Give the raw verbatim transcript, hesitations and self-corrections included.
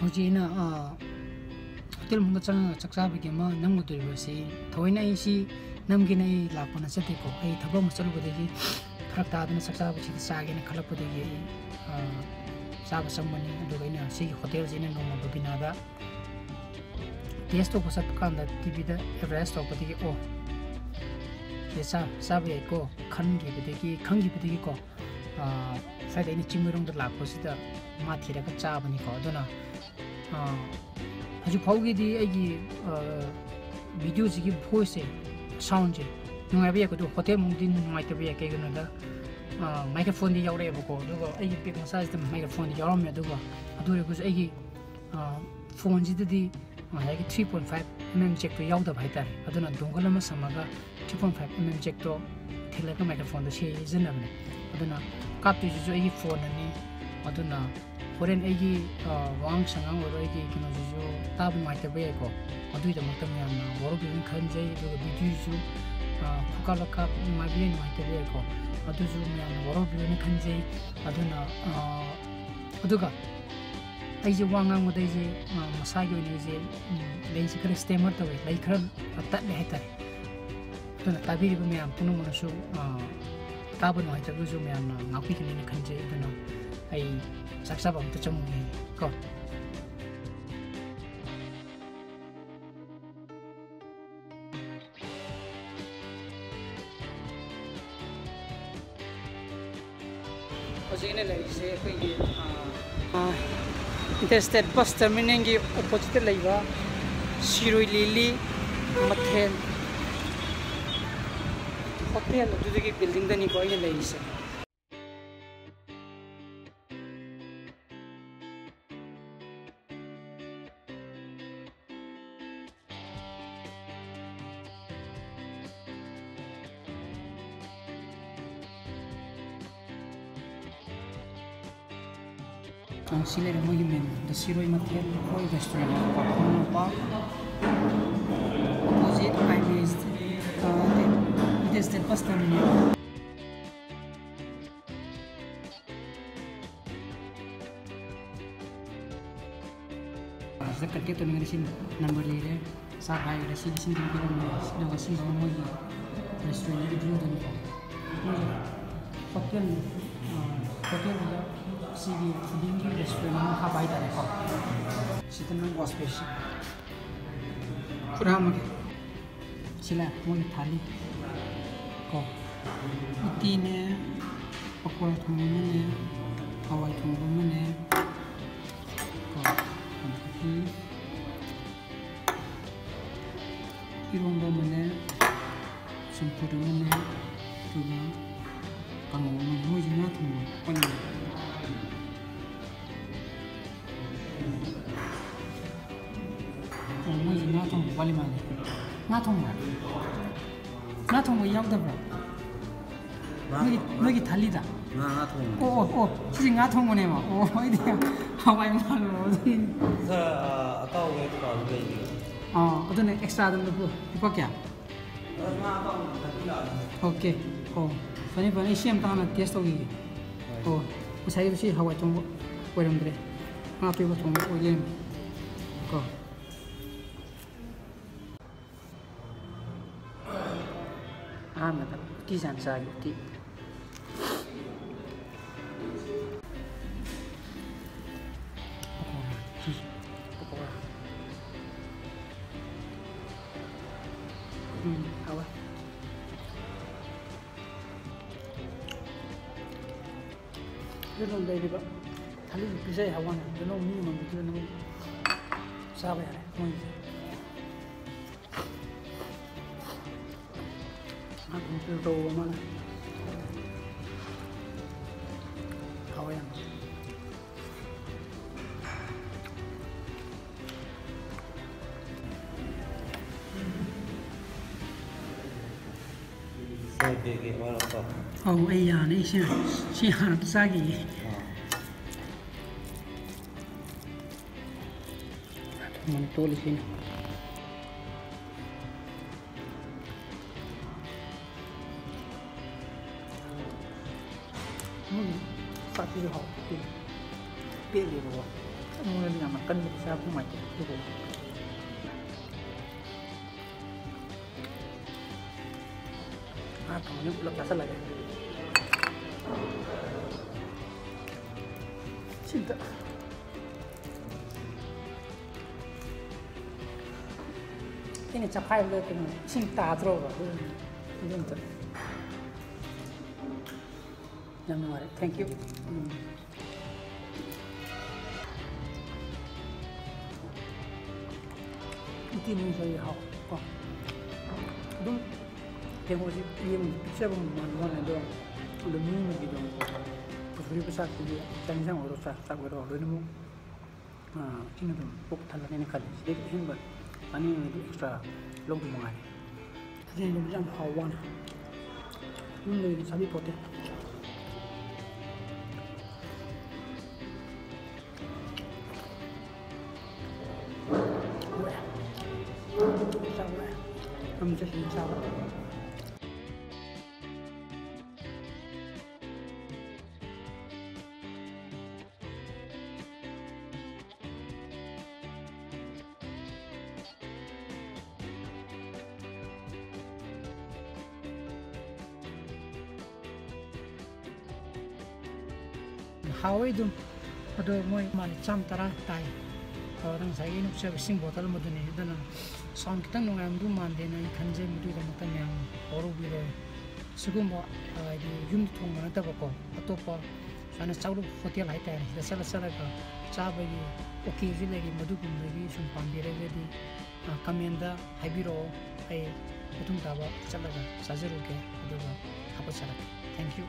ꯍꯧꯖꯤꯛ ꯑꯩꯅ ꯍꯣꯇꯦꯜ ꯃꯅꯨꯡꯗ ꯆꯪꯉꯒ ꯆꯥꯛ ꯆꯥꯕꯒꯤ ꯑꯃ ꯅꯝꯒꯗꯧꯔꯤꯕ ꯑꯁꯤ, ꯊꯑꯣꯏꯅ ꯑꯩ ꯁꯤ ꯅꯝꯒꯦꯅ ꯑꯩ ꯂꯥꯛꯄ ꯅꯠꯆꯗꯦꯀꯣ꯫ ꯑꯩ ꯊꯕꯛ ꯑꯃ ꯆꯠꯂꯨꯕꯗꯒꯤ ꯐꯔꯛ ꯇꯥꯗꯅ ꯆꯥꯛ ꯆꯥꯕꯁꯤꯗ ꯆꯥꯒꯦꯅ ꯈꯜꯂꯛꯄꯗꯒꯤ ꯑꯩ ꯆꯥꯕ ꯆꯪꯕꯅꯤ꯫ ꯑꯗꯨꯒ ꯑꯩꯅ ꯁꯤꯒꯤ ꯍꯣꯇꯦꯜꯁꯤ ꯑꯩꯅ ꯅꯣꯡꯃ ꯕꯕꯤꯅꯥꯗ ꯇꯦꯁ ꯇꯧꯕ ꯆꯠꯄ ꯀꯥꯟꯗ ꯇꯤ ꯚꯤꯗ ꯑꯦꯗꯚꯔꯇꯥꯏꯁ ꯇꯧꯔꯛꯄꯗꯒꯤ, "ꯑꯣ, ꯁꯤ ꯆꯥ-, ꯆꯥꯕ ꯌꯥꯏꯀꯣ" ꯈꯟꯈꯤꯕꯗꯒꯤ, ꯈꯪꯈꯤꯕꯗꯒꯤꯀꯣ, ꯁ꯭ꯋꯥꯏꯗ ꯑꯩꯅ ꯆꯤꯡꯃꯩꯔꯣꯡꯗ ꯂꯥꯛꯄꯁꯤꯗ ꯃꯥ ꯊꯤꯔꯒ ꯆꯥꯕꯅꯤꯀꯣ꯫ ꯑꯗꯨꯅ ꯍꯧꯖꯤꯛ ꯐꯥꯎꯒꯤꯗꯤ ꯑꯩꯒꯤ ꯚꯤꯗꯤꯑꯣꯁꯤꯒꯤ ꯚꯣꯏꯁꯁꯦ, ꯁꯥꯎꯟꯁꯦ ꯅꯨꯡꯉꯥꯏꯕ ꯌꯥꯏꯀꯣ, ꯑꯗꯨ ꯍꯣꯇꯦꯜ ꯃꯅꯨꯡꯗꯤ ꯅꯨꯡꯉꯥꯏꯇꯕ ꯌꯥꯏ꯫ ꯀꯩꯒꯤꯅꯣꯗ ꯃꯥꯏꯀ꯭ꯔꯣꯐꯣꯟꯗꯤ ꯌꯥꯎꯔꯛꯑꯦꯕꯀꯣ, ꯑꯗꯨꯒ ꯑꯩꯒꯤ ꯕꯦꯛ ꯃꯆꯥꯁꯤꯗ ꯃꯥꯏꯀ꯭ꯔꯣꯐꯣꯟꯗꯤ ꯌꯥꯎꯔꯝꯃꯦ꯫ ꯑꯗꯨꯒ ꯑꯗꯨ ꯑꯣꯏꯔꯒꯁꯨ ꯑꯩꯒꯤ ꯐꯣꯟꯁꯤꯗꯗꯤ ꯉꯁꯥꯏꯒꯤ three point five mm jackꯇꯣ ꯌꯥꯎꯗꯕ ꯍꯥꯏꯇꯥꯔꯦ꯫ ꯑꯗꯨꯅ ꯗꯣꯡꯒꯜ ꯑꯃ ꯁꯝꯃꯒ three point five mm jackꯇꯣ ꯊꯤꯜꯂꯒ ꯃꯥꯏꯀ꯭ꯔꯣꯐꯣꯟꯗꯣ ꯁꯤꯖꯤꯟꯅꯕꯅꯦ꯫ ꯑꯗꯨꯅ ꯀꯥꯞꯇꯣꯏꯁꯤꯁꯨ ꯑꯩꯒꯤ ꯐꯣꯟꯅꯅꯤ꯫ ꯑꯗꯨꯅ ꯍꯣꯔꯦꯟ ꯑꯩꯒꯤ ꯋꯥꯉꯥꯡ ꯁꯉꯥꯡ ꯑꯣꯏꯔꯣ, ꯑꯩꯒꯤ ꯀꯩꯅꯣꯁꯤꯁꯨ ꯇꯥꯕ ꯅꯨꯡꯉꯥꯏꯇꯕ ꯌꯥꯏꯀꯣ꯫ ꯑꯗꯨꯒꯤꯗꯃꯛꯇ ꯃꯌꯥꯝꯅ ꯋꯥꯔꯧꯕꯤꯒꯅꯨ ꯈꯟꯖꯩ꯫ ꯑꯗꯨꯒ ꯚꯤꯗꯤꯑꯣꯁꯨ ꯈꯨꯀꯥꯞ ꯂꯀꯥꯞ ꯅꯨꯡꯉꯥꯏꯕ ꯌꯥꯏ, ꯅꯨꯡꯉꯥꯏꯇꯕ ꯌꯥꯏꯀꯣ꯫ ꯑꯗꯨꯁꯨ ꯃꯌꯥꯝꯅ ꯋꯥꯔꯧꯕꯤꯒꯅꯨ ꯈꯟꯖꯩ꯫ ꯑꯗꯨꯅ ꯑꯗꯨꯒ ꯑꯩꯁꯦ ꯋꯥ ꯉꯥꯡꯕꯗ ꯑꯩꯁꯦ ꯃꯁꯥꯒꯤ ꯑꯣꯏꯅ ꯑꯩꯁꯦ ꯂꯩꯁꯦ ꯈꯔ ꯁ꯭ꯇꯦꯃꯔ ꯇꯧꯋꯦ, ꯂꯩ ꯈꯔ ꯇꯠꯂꯦ ꯍꯥꯏꯇꯥꯔꯦ꯫ ꯑꯗꯨꯅ ꯇꯥꯕꯤꯔꯤꯕ ꯃꯌꯥꯝ ꯄꯨꯝꯅꯃꯛꯅꯁꯨ ꯇꯥꯕ ꯅꯨꯡꯉꯥꯏꯇꯕꯁꯨ ꯃꯌꯥꯝꯅ ꯉꯥꯛꯄꯤꯒꯅꯤꯅ ꯈꯟꯖꯩ꯫ ꯑꯗꯨꯅ ꯑꯩ ꯆꯥꯛ ꯆꯥꯕ ꯑꯝꯇ ꯆꯪꯉꯨꯒꯦ ꯀꯣ꯫ ꯍꯧꯖꯤꯛ ꯑꯩꯅ ꯂꯩꯔꯤꯁꯦ ꯑꯩꯈꯣꯏꯒꯤ ꯏꯟꯇꯔꯁ꯭ꯇꯦꯠ ꯕꯁ ꯇꯔꯃꯤꯅꯦꯜꯒꯤ ꯑꯣꯄꯣꯖꯤꯠꯇ ꯂꯩꯕ ꯁꯤꯔꯣꯏ ꯂꯤꯂꯤ ꯃꯊꯦꯜ ꯍꯣꯇꯦꯜ ꯑꯗꯨꯗꯒꯤ ꯕꯤꯜꯗꯤꯡꯗꯅꯤꯀꯣ ꯑꯩꯅ ꯂꯩꯔꯤꯁꯦ꯫ ꯁꯤ ꯂꯩꯔꯦ ꯃꯣꯏꯒꯤ ꯃꯦꯅꯨ꯫ ꯗ ꯁꯤꯔꯣꯏ ꯃꯊꯦꯜ ꯍꯣꯏ ꯔꯦꯁꯇꯨꯔꯦꯟ ꯀꯣ, ꯈꯣꯡꯅꯥꯡꯄꯥꯛ ꯑꯣꯄꯣꯖꯤꯠ ꯑꯥꯏ ꯕꯤ ꯑꯦꯁ ꯏꯟꯇꯔꯁ꯭ꯇꯦꯠ ꯕꯁ ꯇꯔꯃꯤꯅꯦꯜ꯫ ꯁꯤꯗ ꯀꯟꯇꯦꯛ ꯇꯧꯅꯤꯡꯉꯗꯤ ꯁꯤ ꯅꯝꯕꯔ ꯂꯩꯔꯦ꯫ ꯆꯥꯛ ꯍꯥꯏꯔꯒꯗꯤ ꯁꯤ ꯂꯤꯁꯤꯡ ꯇꯔꯨꯛ ꯄꯤꯔꯝꯃꯦ꯫ ꯑꯗꯨꯒ ꯁꯤꯁꯤꯅ ꯃꯣꯏꯒꯤ ꯔꯦꯁꯇꯨꯔꯦꯟꯒꯤ ꯚ꯭ꯌꯨꯗꯨꯅꯤꯀꯣ꯫ ꯃꯣꯏꯒꯤ ꯍꯣꯇꯦꯜ, ꯑ, ꯍꯣꯇꯦꯜꯗꯨꯗ ꯁꯤꯒꯤ ꯐꯨꯗꯤꯡꯒꯤ ꯔꯦꯁꯇꯨꯔꯦꯟ ꯑꯃ ꯍꯥꯞꯄ ꯍꯥꯏꯇꯥꯔꯦꯀꯣ꯫ ꯁꯤꯗꯅ ꯋꯥꯁ ꯕꯦꯁꯤꯟ꯫ ꯈꯨꯠ ꯍꯥꯝꯃꯒꯦ꯫ ꯁꯤꯅ ꯃꯣꯏꯒꯤ ꯊꯥꯂꯤ ꯀꯣ꯫ ꯎꯇꯤꯅꯦ, ꯄꯀꯣꯔꯥ ꯊꯣꯡꯕ ꯑꯃꯅꯦ, ꯍꯋꯥꯏ ꯊꯣꯡꯕ ꯑꯃꯅꯦ ꯀꯣ, ꯑꯗꯒꯤ ꯏꯔꯣꯝꯕ ꯑꯃꯅꯦ, ꯆꯝꯐꯨꯠ ꯑꯃꯅꯦ, ꯑꯗꯨꯒ ꯀꯥꯡꯉꯧ ꯑꯃꯅꯦ꯫ ꯃꯣꯏꯁꯦ ꯉꯥ ꯊꯣꯡꯕ ꯑꯣꯏꯅ꯫ ꯑꯣ, ꯃꯣꯏꯁꯦ ꯉꯥ ꯊꯣꯡꯕ ꯋꯥꯠꯂꯤ ꯃꯥꯜꯂꯦ꯫ ꯉꯥ ꯊꯣꯡꯕ? ꯉꯥ ꯊꯣꯡꯕ ꯌꯥꯎꯗꯕ꯭ꯔꯥ? ꯉꯥ ꯅꯣꯏꯒꯤ, ꯊꯣꯡꯕ꯫ ꯅꯣꯏꯒꯤ ꯊꯥꯂꯤꯗ? ꯉꯥ, ꯉꯥ ꯊꯣꯡꯕꯅꯦ꯫ ꯑꯣ, ꯑꯣ, ꯑꯣ, ꯁꯤꯁꯦ ꯉꯥ ꯊꯣꯡꯕꯅꯦꯕ꯫ ꯑꯣ, ꯑꯩꯗꯤ ꯍꯋꯥꯏ ꯃꯥꯜꯂꯨꯔꯕ ꯑꯗꯨꯒꯤꯅꯤ꯫ ꯁꯥꯔ, ꯑ, ꯑꯇꯥꯎꯕ ꯗꯨꯀꯥꯟꯗ ꯂꯩꯕꯤꯔꯣ꯫ ꯑꯥ, ꯑꯗꯨꯅ ꯑꯦꯛꯁꯇ꯭ꯔꯥꯗ ꯂꯨꯄꯥ, ꯂꯨꯄꯥ ꯀꯌꯥ? ꯑ, ꯉꯥ ꯑꯇꯥꯎꯕ ꯈꯛꯇꯪ ꯂꯥꯛꯑꯅꯤ꯫ ꯑꯣꯀꯦ꯫ ꯑꯣ, ꯐꯅꯤ, ꯐꯅꯤ꯫ ꯑꯩ ꯁꯤ ꯑꯝꯇ ꯍꯥꯟꯅ ꯇꯦꯁ ꯇꯧꯈꯤꯒꯦ꯫ ꯍꯣꯏ꯫ ꯑꯣ, ꯉꯁꯥꯏꯒꯤꯗꯣ ꯁꯤ ꯍꯋꯥꯏ ꯊꯣꯡꯕ ꯑꯣꯏꯔꯝꯗ꯭ꯔꯦ꯫ ꯉꯥ ꯑꯇꯣꯏꯕ ꯊꯣꯡꯕ ꯑꯣꯏ ꯂꯩꯔꯝꯃꯦ꯫ ꯀꯣ꯫ ꯑꯍꯥꯟꯕꯗ ꯎꯇꯤ ꯆꯥꯟ ꯆꯥꯒꯦ, ꯎꯇꯤ꯫ ꯄꯀꯣꯔꯥ, ꯎꯇꯤ, ꯄꯀꯣꯔꯥ꯫ ꯎꯝ, ꯍꯥꯎꯋꯦ꯫ ꯑꯗꯨꯅ ꯂꯩꯔꯤꯕ ꯊꯥꯂꯤꯗꯨ ꯄꯤꯖꯩ ꯍꯥꯏꯕ ꯋꯥꯅꯤ꯫ ꯑꯗꯨꯅ ꯃꯤ ꯑꯃꯃꯝꯗꯨꯗ ꯅꯪ ꯆꯥꯕ ꯌꯥꯔꯦ ꯃꯣꯏꯒꯤꯁꯦ꯫ ꯉꯥ ꯊꯣꯡ ꯐꯤꯜ ꯇꯧꯕ ꯑꯃꯅ ꯍꯥꯎꯋꯦ ꯌꯥꯝꯅ꯫ ꯁꯣꯏꯗꯦꯒꯤ ꯃꯔꯛꯇ꯫ ꯑꯧ, ꯑꯩ ꯌꯥꯅꯤ꯫ ꯁꯤ, ꯁꯤ ꯍꯥꯟꯅ ꯆꯥꯈꯤꯒꯦ꯫ ꯑꯥ꯫ ꯊꯨꯝ ꯇꯣꯠꯂꯤꯁꯤꯅ꯫ ꯎꯝ, ꯆꯥꯛꯁꯤꯁꯨ ꯍꯥꯎꯇꯦ꯫ ꯄꯦꯠꯂꯦꯕꯀꯣ꯫ ꯑꯩꯉꯣꯟꯗꯗꯤ ꯌꯥꯝꯅ ꯀꯟꯕꯗꯤ ꯆꯥꯕ ꯅꯨꯡꯉꯥꯏꯇꯦ ꯑꯗꯨꯕꯨ ꯉꯥ ꯊꯣꯡꯕꯁꯤ ꯄꯨꯂꯞ ꯆꯥꯁꯤꯜꯂꯒꯦ꯫ ꯁꯤꯗ ꯑꯩꯅ ꯆꯈꯥꯏꯕꯗ ꯀꯩꯅꯣ ꯏꯁꯤꯡ ꯇꯥꯗ꯭ꯔꯣꯕ? ꯑꯗꯨ ꯑꯝꯇ ꯌꯥꯝ ꯅꯨꯡꯉꯥꯏꯔꯦ꯫ Thank you. ꯎꯝ꯫ ꯎꯇꯤ ꯅꯨꯡꯁꯣꯏ ꯍꯥꯎ ꯀꯣ꯫ ꯑꯗꯨꯝ ꯀꯩꯅꯣꯁꯤ ꯌꯦꯡꯕꯗ ꯄꯤꯛꯆꯕ ꯃꯥꯟꯕ ꯋꯥꯅꯤ, ꯑꯗꯣ ꯑꯗꯨꯝ ꯃꯤ ꯑꯃꯒꯤ ꯑꯗꯨꯝ ꯄꯨꯊꯣꯔꯛꯏꯕ ꯆꯥꯛꯁꯤꯗꯤ ꯆꯥꯛ ꯏꯟꯁꯥꯡ ꯑꯣꯏꯔꯣ, ꯆꯥꯛ, ꯆꯥꯛ ꯑꯣꯏꯔꯣ, ꯂꯣꯏꯅꯃꯛ, ꯑꯥ, ꯁꯤꯅ ꯑꯗꯨꯝ ꯄꯨꯛ ꯊꯜꯂꯅꯤꯅ ꯈꯜꯂꯤ꯫ ꯁꯤꯗꯒꯤ ꯑꯍꯦꯟꯕ ꯆꯥꯅꯤꯡꯉꯒꯗꯤ extra ꯂꯧꯗꯧ ꯃꯉꯥꯏꯔꯦ꯫ ꯈꯖꯤꯡ ꯊꯣꯡꯕꯁꯦ ꯌꯥꯝ ꯍꯥꯎꯕ ꯋꯥꯅꯤ꯫ ꯌꯨꯝꯗꯒꯤꯗꯤ ꯆꯥꯕꯤꯄꯣꯠꯇꯦ꯫ ꯆꯥꯕ ꯌꯥꯏ꯫ ꯌꯥꯝ ꯆꯠꯁꯤꯟ ꯆꯥꯕ꯫ ꯍꯥꯎꯋꯦ ꯑꯗꯨꯝ꯫ ꯑꯗꯣ ꯃꯣꯏ ꯃꯥꯅꯤ ꯆꯥꯝ ꯇꯔꯥ ꯇꯥꯏ꯫ ꯑꯗꯨꯗ ꯉꯁꯥꯏꯒꯤ ꯑꯩꯅ ꯄꯨꯖꯕ ꯏꯁꯤꯡ ꯕꯣꯇꯜ ꯑꯃꯗꯨꯅꯤ꯫ ꯑꯗꯨꯅ sound ꯈꯤꯇꯪ ꯅꯨꯡꯉꯥꯏꯔꯝꯗꯧ ꯃꯥꯟꯗꯦꯅ ꯑꯩ ꯈꯟꯖꯩ꯫ ꯃꯗꯨꯒꯤꯗꯃꯛꯇ ꯃꯌꯥꯝ ꯋꯥꯔꯧꯕꯤꯔꯣꯏ꯫ ꯁꯤꯒꯨꯝꯕ, ꯍꯥꯏꯗꯤ, ꯌꯨꯝꯗ ꯊꯣꯡꯕ ꯅꯠꯇꯕꯀꯣ, ꯑꯇꯣꯞꯄ ꯁꯨꯃꯥꯏꯅ ꯆꯥꯛꯂꯨꯛ ꯍꯣꯇꯦꯜ ꯍꯥꯏꯇꯥꯔꯦ, ꯁꯤꯗ ꯆꯠꯂ ꯆꯠꯂꯒ ꯆꯥꯕꯒꯤ okay ꯁꯨ ꯂꯩꯔꯤ꯫ ꯃꯗꯨꯒꯨꯝꯕꯒꯤ ꯁꯨꯝ ꯄꯥꯝꯕꯤꯔꯒꯗꯤ, ꯑ, comment ꯇ ꯍꯥꯏꯕꯤꯔꯛꯑꯣ, ꯑꯩ ꯃꯇꯨꯡ ꯇꯥꯕ ꯆꯠꯂꯒ ꯆꯥꯖꯔꯨꯒꯦ, ꯑꯗꯨꯒ ꯍꯥꯞꯀꯠꯆꯔꯛꯀꯦ꯫ Thank you꯫